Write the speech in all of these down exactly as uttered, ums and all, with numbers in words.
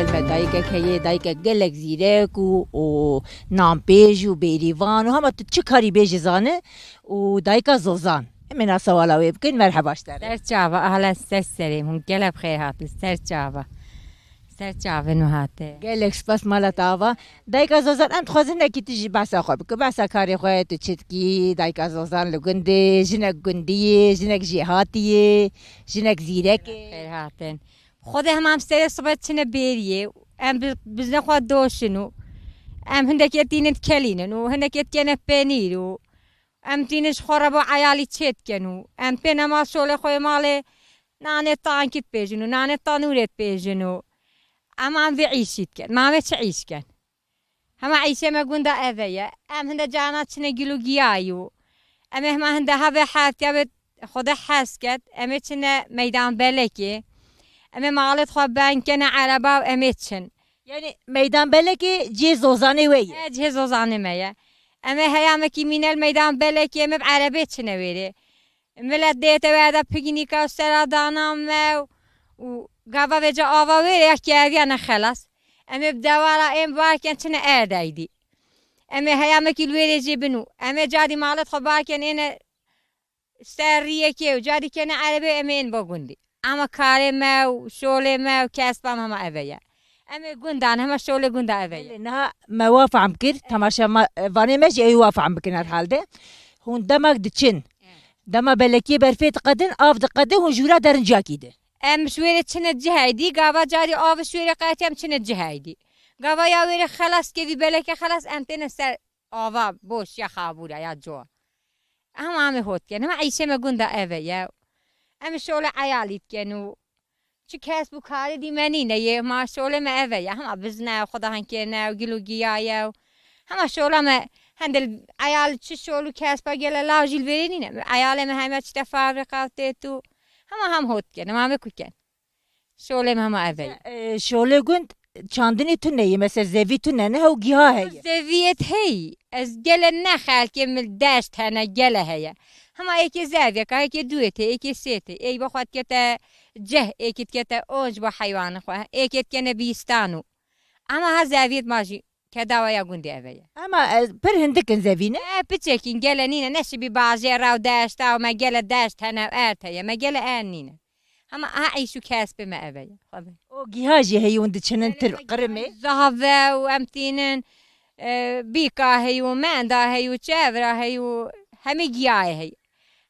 Me dayikek heye, dayikek gelek zîrek û, û nanpêj û bêrîvan û hema tu çi karî bêjî zane û dayika Zozan. Em ê na sewala wê bikin, merheba ji te re. Ser çava, ahlen ser serê hûn, gelek bi xêr hatin, ser çava. Ser çavên we hate. Gelek spas mala te ava. Dayika Zozan, em dixwazin hinekî tu jî behsa xwe bike, behsa karê xwe, tu çi dikî, dayika Zozan li gundê, jinek gundî yê, jinek jêhatî yê, jinek zîrek ê. Xêr hatin. Xwedê hema em serê sibe çine bêriyê. Em bi, bizne xwe doşin û em hindekê tînin dikelînin û hindekê dikene penîr û em tînin ji xwe re bo eyalî çê dikin û em pê nema şolê xwe yê malê nanê tankî dipêjin û nanê tanûrê dipêjin û em, em vê îşî dikin. Ma em ê çi îş ken? Hema îşê me gunda eve ye. Em hinde cana çine gil û giyayî û em ê hema hinde hevê heftiya vê Xwedê hez ket, em ê çine meydan belekê. Em ê malê xwe ben kene ereba û em ê çin. Yanî meydan belekê cihê Zozanê we ye? He, cihê Zozanê me ye. Em ê heyamekî mîne li meydan belekê, em ê bi erebê çine wêrê. Milet dête werde piknîka û sera dana me û, û gava vêca ava wêrê ya keviyane xelas. Em ê bi dewara ên barken çine erdeydî. Em ê heyamekî li wêrê jê bin û em ê cadî malê xwe barken êne ser riyekê û cadî kene erebê em ê ên bo gundî. Ama karê me û şolê me û kespa me hema eve ye. Em ê gundan, hema şolê gunda eve ye. Belê, niha me wa fehm kir, temaşevanê me jî ê wa fehm bikin herhalde. Hûn demek diçin. Dema belekiyê berfê diqedin, av diqedin, hûn jûra derin ciyakî di. Em ji wêrê çine cihê dî, gava carî av ji wêrê qetiye em çine cihê dî. Gava ya wêrê xelas kevî, beleke xelas, em têne ser ava boş ya xabûra ya cowa. Hema em ê hot ken. Hema îşê me gunda eve ye. Em ê şolê eyalî dikin û çi kesb û karê dî me nîne yê. Ma şolê me eve ye. Hema bizne ye, xwe dahin kêne û gil û giya ye û hema şola me hende eyal çi şol û kesba gele law jî li vêrê nîne. Eyalê me heme çite fabrîka û têt û hema hem hot ken. Hema me ku ken. Şolê me hema eve ye. E, şolê gund çandinê tune ye, mesela zevî tune ne, hew giha heye. Zeviyet hey. Ez gele ne xelkê min deşt hene gele heye. Hema êkê zeviyeka, êkê duê tê, êkê sê tê. Êy bo xwe dikete ceh, êkê dikete onc bo heywanê xwe. Êkê dikene bîstan û. Ama ha zeviyet ma jî kedawa ya gundê eve ye. Ama, e, pir hindik in zevî ne? E, piçekîn gele nîne, ne şibî bajêra û deşta û me gele deşt hene û erd heye. Me gele erd nîne. Hema a îş û kespê me eve ye. Xwe be. O giha jî heyûn diçinin tir qirimê. Zahve û em tînin, e, bîka heyû, menda heyû, çevra heyû, hemî giyayê heyî.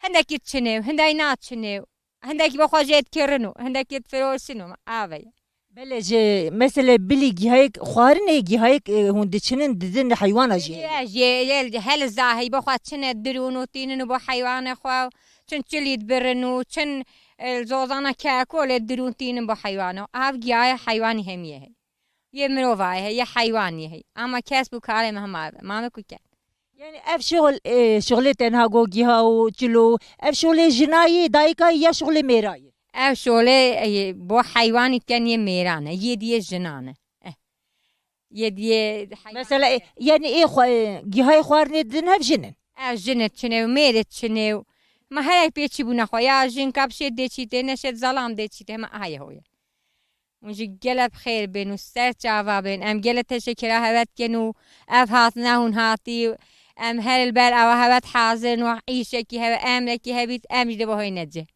Hindekî çinê û hindekî naçinê û hindekî bi xwe jê dikirin û hindekî difiroşin û ave ye. Belê ji mesele bilî gihayek xwarinê, gihayek, e, hûn diçinin didin heywana jî heye. Ye, ye, ye, hel zahî bi xwe çine dirûn û tînin û bo heywanê xwe û çin çilî dibirin û çin, e, zozana kekolê dirûn tînin bo heywana. Av giyaya heywanî hemiye hey. Yê mirovayê hey, yê heywanî hey. Ama kesb û karê me hema eve. Ma me ku ken. Yani ev şixul, e, şixulê tenha go giha û çilo, ev şixulê jina yê, dayika yê ya şixulê mêra yê? Ev şixulê, e, bo heywanî diken yê mêran e, yê diyê jinan e. Eh. Yê diyê heywan Mesela, e, yani ê xwe, e, gihayê xwarinê didin hev jin in? Ev jin e çinê û mêr e çinê û ma herek pê çi bûna xwe, ya jin kapşê dê çî tê, neşet zalam dê çî tê, hema aye hoye. Hûn jî gelek bi xêr bên û ser çava bên. Em gelek teşekira hewe dikin û ev hatina hûn hatî û em her li ber ewa hewe hazir in û îşekî hewe, emrekî hebît, em jî dê bihêne cih.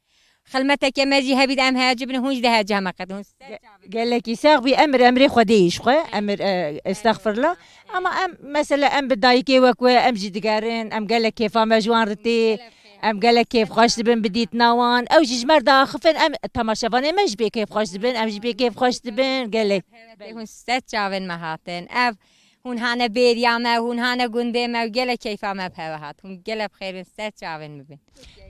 Xilmeteke me jî hebît, em hece bin, hûn jî dê hece heme qet. Hûn ser çavê. Gelekî sax bî, emir emrê Xwedê yî ji xwe, emir, e, estexfirullah. Ama em, mesela em bi dayikê wek we, em jî digerin, em gelek kêfa me ji wan re tê. Em gelek kêfxweş dibin bi dîtina wan. Ew jî ji me re diaxifin, em temaşevanê me jî pê kêfxweş dibin, em jî pê kêfxweş dibin gelek. Hûn ser çavên me hatin. Ev hûn hane bêriya me, hûn hane gundê me û gelek keyfa me bi hewe hat. Hûn gelek bi xêr bin, ser çavên me bin.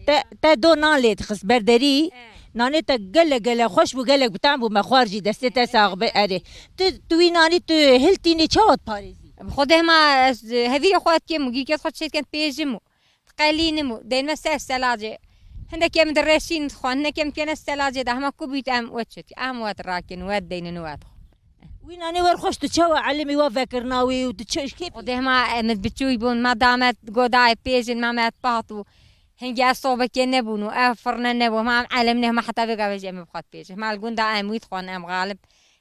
Te, te do nan lê dixist ber derî. Nanê te gelek gelek xweş bû, gelek bi tam bû, me xwar jî, destê te sax be. Erê. Tu, tu wî nanî tu hiltînî çawa diparêzî? Bi xwe dema ez hevîrê xwe dikim û gîrkê xwe çêdikin pêjim û diqelînim û dênme ser selacê. Hindekê min direşîn dixwan, hindekê min dikene selacê de hema ku bît em we çit, em we dirakin, we deynin we dixwan. Wî nanê wer xweş, tu çawa elimî we vekirina wî û tu çi kêf? O dê hema em biçûy bûn, me damet godayê pêjin, me met pat û hingê ez sobekê nebûn û ev firne nebû, hema em elim ne, hema heta vê gavê jî em bi xwe dipêjin. Hema li gunda em wî dixwan, em xalib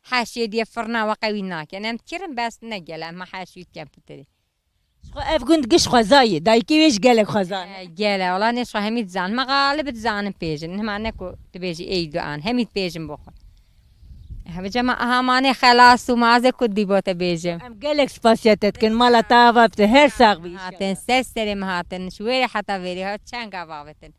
Heşê diye firna we qewî nake. Em dikirin bes ne gele, em heşî dikin pitirî. Xwe ev gund giş xwezayê. Dayikê wê ji gelek xwezan. E, gele, wala nê xwe hemî dizanin. Me galib dizanin pêjin. Hema ne ku dibêjî ey duan. Hemî pêjin bo xwe. Hevce me aha manê xelas û mazê ku dî bo te bêjim. Em gelek spasiya te dikin. Mala te ava bite. Her sax bî. Hatin, ser serê me hatin. Ji wêrê heta vêrê ha çend gav avêtin.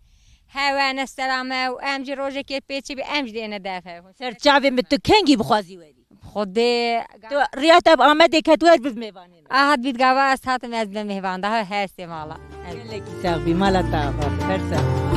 Hewe ne selame û em jî rojekê pêçî bî, em jî dê êne dev hev. Ser çavê min tu kengî bi xwazî werî. Xwedê. Tu riya te bi Amedê ket wer bi mêvanê. A hat bît gava ez hatim ez be mêvan daha her sê mala. Ez Gelekî sax bî, mala te ava bî, her sax.